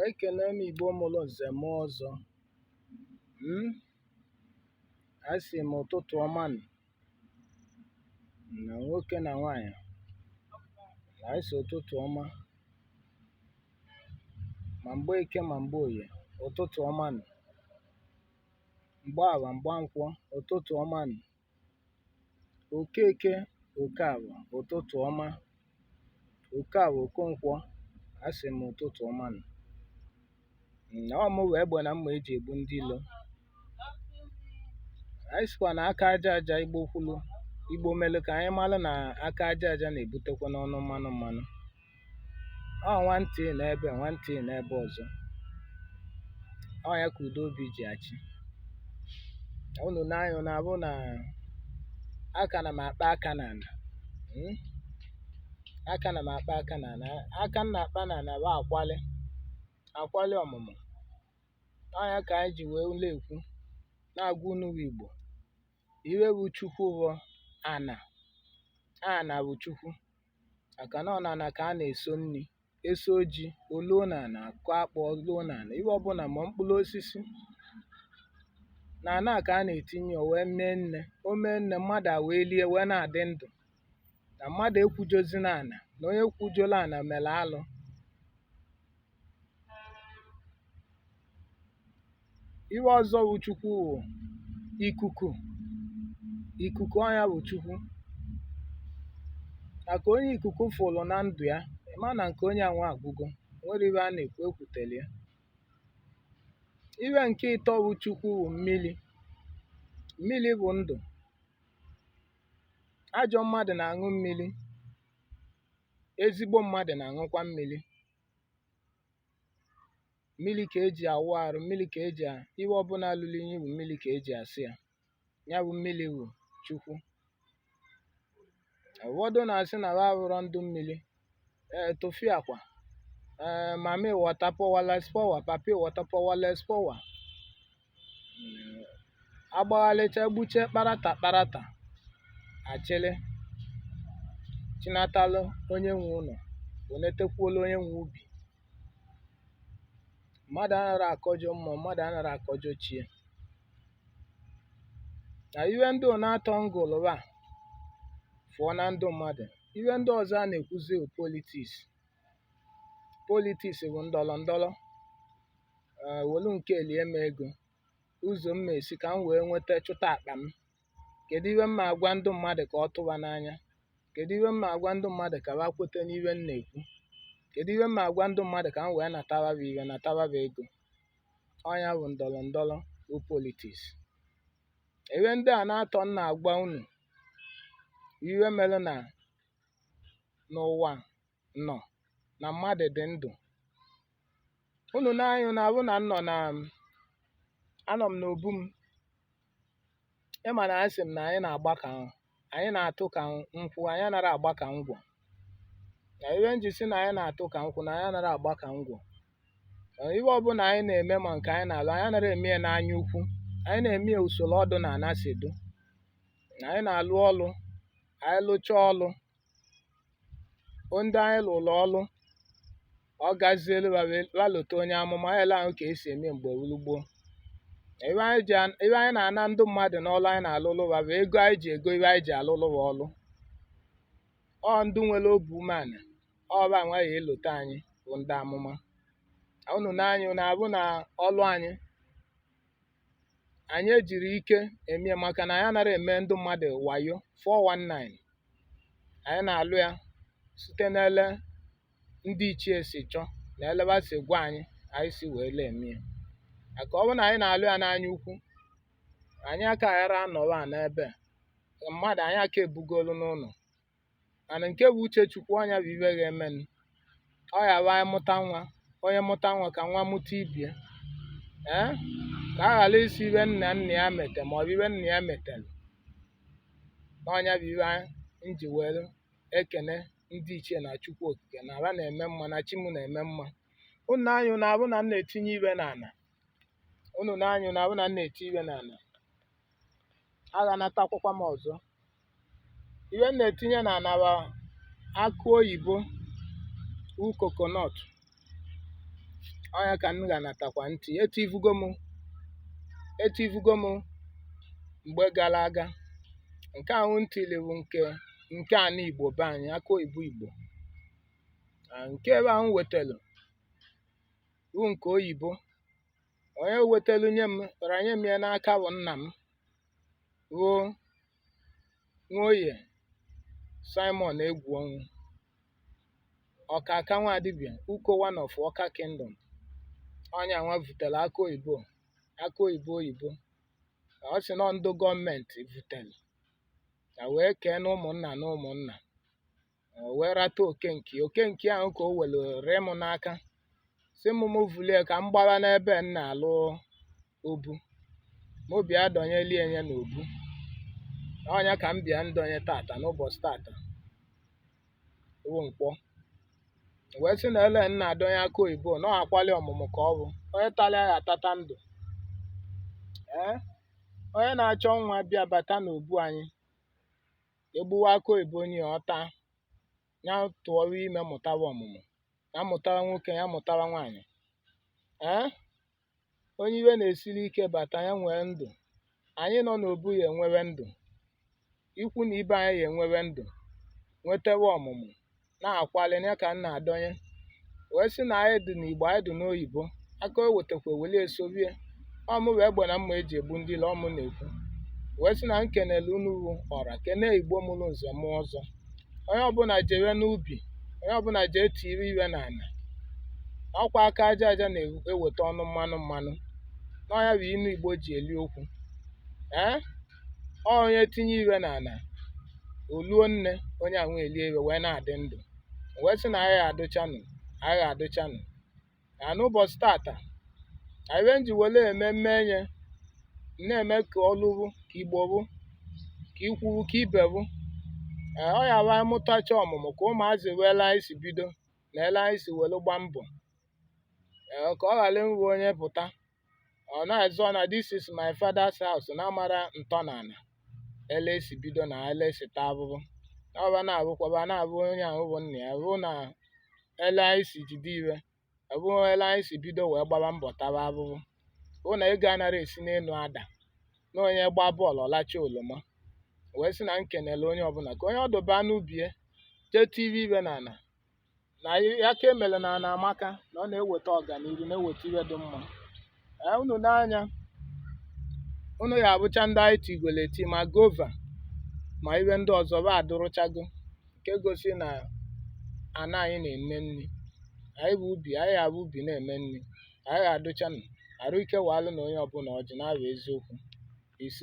Ekene m Igbo mụrụ nze mụọ ọzọ. Mm? Asị m ụtụtụ ọma nụ, na nwoke na nwaanyị. Anyị sị ụtụtụ ọma. Ma mgbe eke ma mgbe oye, ụtụtụ ọma nụ. Mgbe awa mgbe nkwọ, ụtụtụ ọma nụ. Okeke Okeawa, ụtụtụ ọma. Okeawa Okonkwo, asị m ụtụtụ ọma nụ. Na ọ mụ wee egbe na mma eji egbu ndị ilo. Anyị sịkwa na aka aja aja Igbo kwulu Igbo melụ ka anyị malụ na aka aja aja na-ebutekwa n'ọnụ mmanụ mmanụ. Ọ nwantị n'ebe nwantị n'ebe ọzọ. Ọ ya ka udo obi ji achị. Unu n'anya unu abụ na aka na m akpa aka n'ala. Mm? Aka na m akpa aka n'ala. Aka m na-akpa n'ala bụ akwali. Akwali ọmụmụ. Ọ ya ka anyị ji wee na-ekwu na-agwa unu bụ Igbo. Iwe bụ Chukwu bụ ana. Ana bụ Chukwu. Maka na ọ n'ana ka a na-eso nri. Eso ji, oluo n'ana, akụ akpụ oluo n'ana. Iwe ọbụla ma mkpụrụ osisi. N'ana ka a na-etinye o wee mee nne. O mee nne mmadụ a wee lie wee na-adị ndụ. Na mmadụ ekwujozina ana na onye kwujola ana mere alụ. Iwe ọzọ bụ Chukwu wụ ikuku. Ikuku ọ ya bụ Chukwu. Maka onye ikuku fụlụ na ndụ ya, ị ma na nke onye anwa agwụgo. Nwere iwe a na-ekwu ekwutere ya. Iwe nke ịtọ bụ Chukwu wụ mmili. Mmili bụ ndụ. Ajọ mmadụ na-aṅụ mmili. Ezigbo mmadụ na-aṅụkwa mmili. Mmili ka eji awụ arụ, mmili ka eji iwe ọbụla lụrụ inyi bụ mmili ka eji asị ya. Ya bụ mmili bụ Chukwu. Ụfọdụ na-asị na ha abụrọ ndụ mmili. Ee, tụfịakwa. Ee, mami water powerless power, papi water powerless power. Agbaghalịcha gbuche kparata kparata achịlị chinatalụ onye nwe ụlọ wenetekwuolu onye nwe ubi. Mmadụ anara akọjọ mmụọ, mmadụ anara akọjọ chi ya. Na iwe ndị na-atọ ngụlụba fụọ na ndụ mmadụ. Iwe ndị ọzọ a na-ekwuzi bụ politiks. Politiks bụ ndọrọ ndọrọ. Ee, welu nke lie m ego. Ụzọ m ma esi ka m wee nweta chụta akpa m. Kedu iwe m ma agwa ndị mmadụ ka ọ tụba n'anya? Kedu iwe m ma agwa ndị mmadụ ka ha kwete n'iwe m na-ekwu? Kedu iwe m ma agwa ndị mmadụ ka m wee nataba ha iwe nataba ha ego? Ọ ya bụ ndọrọ ndọrọ bụ politiks. Iwe ndị a na-atọ m na-agwa unu iwe mere na n'ụwa nọ na mmadụ dị ndụ. Unu n'anya unu abụ na m nọ na anọ m n'obu m. Ịma na asị m na anyị na-agba ka anyị na-atụ ka nkwụ, anyị anara agba ka ngwọ. Na iwe m ji sị na anyị na-atụ ka nkwụ na anyị anara agba ka ngwọ. Iwe ọbụla anyị na-eme ma nke anyị na-alụ, anyị anara eme ya n'anya ukwu. Anyị na-eme ya usoro ọdụ na ana si dụ. Na anyị na-alụ ọlụ, anyị lụchaa ọlụ, ndị anyị lụrụ ọlụ, ọ gazielu va lụta onye amụma, anyị ele ahụ ka esi eme mgbe wulu gboo. Iwe anyị ji iwe anyị na-ana ndị mmadụ n'ọlụ anyị na-alụlụ va bụ ego anyị ji ego iwe anyị ji alụlụ va ọlụ. Ọ ndị nwere obi umeala, ọ ba nwa ya elota anyị bụ ndị amụma. Unu n'anya unu abụ na ọlụ anyị anyị ejiri ike eme maka na anyị anara eme ndị mmadụ wayo 419. Anyị na-alụ ya site n'ele ndị ichie si chọọ na eleba si gwa anyị anyị si wee lee-eme ya. Maka ọ bụrụ na anyị na-alụ ya n'anya ukwu, anyị aka ghara anọwa n'ebe a. Mmadụ anyị aka ebugolu n'ụlọ. Mana nke bụ uche Chukwu ọnya bụ iwe ga-emenụ. Ọ ya bụ anyị mụta nwa, onye mụta nwa ka nwa mụta ibie. Ee, ka a ghara isi iwe nna nna ya mete ma ọ bụ iwe nna ya metere. N'ọnya bụ iwe m ji were ekene ndị ichie na Chukwu okike na ha na-eme mma na chi m na-eme mma. Unu n'anya unu abụ na m na-etinye iwe n'ala. Unu n'anya unu abụ na m na-eti iwe n'ala. Agha natakwakwa m ọzọ. Iwe m na-etinye n'ala bụ akụ oyibo wụ coconut. Ọnya ka m ga-anatakwa ntị. Etivugo m, etivugo m mgbe gara aga. Nke ahụ ntili bụ nke ana Igbo be anyị, aka oyibo Igbo. Na nke ebe ahụ m wetelu bụ nke oyibo. Onye wetelu nye m ranye m ya n'aka bụ nna m, bụ Nwoye Simon Egwuonwu, Ọkaka Nwadibia, Uko one of Ọka Kingdom. Ọnya nwa vutere aka oyibo, aka oyibo oyibo. Ọ sị nọ ndụ gọọmenti vutere na wee kee na ụmụnna na ụmụnna. O wee rata oke nke ya. Oke nke ahụ ka o were ree m n'aka, sị m mụ vulie ka m gbara n'ebe m na-alụ obu. Mụ bịa dọnyelie ya n'obu. Ọnya ka m bịa ndọnye tata n'ụbọchị tata wụ nkwọ. Wee sị na ele m na-adọnye aka oyibo na ọ akwali ọmụmụ ka ọ bụ. Onye tara ya atata ndụ. Ee, onye na-achọ nwa bịa bata n'obu anyị, egbuwa aka oyibo nye ya ọ taa, ya tụọwa ime mụtawa ọmụmụ, ya mụtawa nwoke, ya mụtawa nwaanyị. Ee, onye iwe na-esiri ike bata ya nwee ndụ. Anyị nọ n'obu ya enwewe ndụ, ikwu na ibe anyị ya enwewe ndụ, nwetawa ọmụmụ, na-akwali ya ka m na-adọnye. Wee sị na anyị dị n'Igbo, anyị dị n'oyibo, aka o wetakwa welie esobie. Ọ mụ bụ egbe na mma eji egbu ndị ilo, ọ mụ na-ekwu. Wee sị na m kenele unu wụ ọra, kene Igbo mụrụ nze mụọ ọzọ. Onye ọbụla jewe n'ubi, onye ọbụla jee tiri iwe n'ala. Ọkwa aka aja aja na-eweta ọnụ mmanụ mmanụ. N'ọnya bụ inu Igbo ji eli okwu. Ee, ọ onye tinye iwe n'ala, oluo nne onye ahụ elie iwe wee na-adị ndụ. Wee sị na anyị adụchanụ, anyị adụchanụ. Na n'ụbọchị tata, na iwe m ji wele eme mmenye, na-eme ka ọlụ bụ, ka Igbo bụ, ka ikwu bụ, ka ibe bụ. Ee, ọ ya bụ anyị mụtacha ọmụmụ ka ụmụazị wee ele anyị si bido na ele anyị si welu gba mbọ. Ee, ka ọ ghara ịbụ onye pụta ọ na-azọ na this is my father's house, na-amara ntọnala ele esi bido na ele esi taa abụbụ. Ọba na-abụkwaba na-abụ onye ahụ bụ nna ya bụ na ele anyị si jide iwe, ọ bụ ele anyị si bido wee gbaba mbọ taba abụbụ. Bụ na ego anara esi n'elu ada, na onye gbaa bọọlụ ọlacha oroma. Wee sị na m kenele onye ọbụla ka onye ọdụba n'ubi ya jee tiri iwe n'ala. Na ya ka emere na ana amaka, na ọ na-eweta ọganihu, na-eweta iwe dị mma. Ee, unu n'anya unu ya abụcha ndị anyị tigwere eti, ma gova ma iwe ndị ọzọ ba adụrụchago, nke gosi na ana anyị na-eme nri. Anyị bụ ubi, anyị abụ ubi na-eme nri. Anyị ga-adụchanụ arụ ike walụ na onye ọbụla ọjị na-abụ eziokwu. Ise.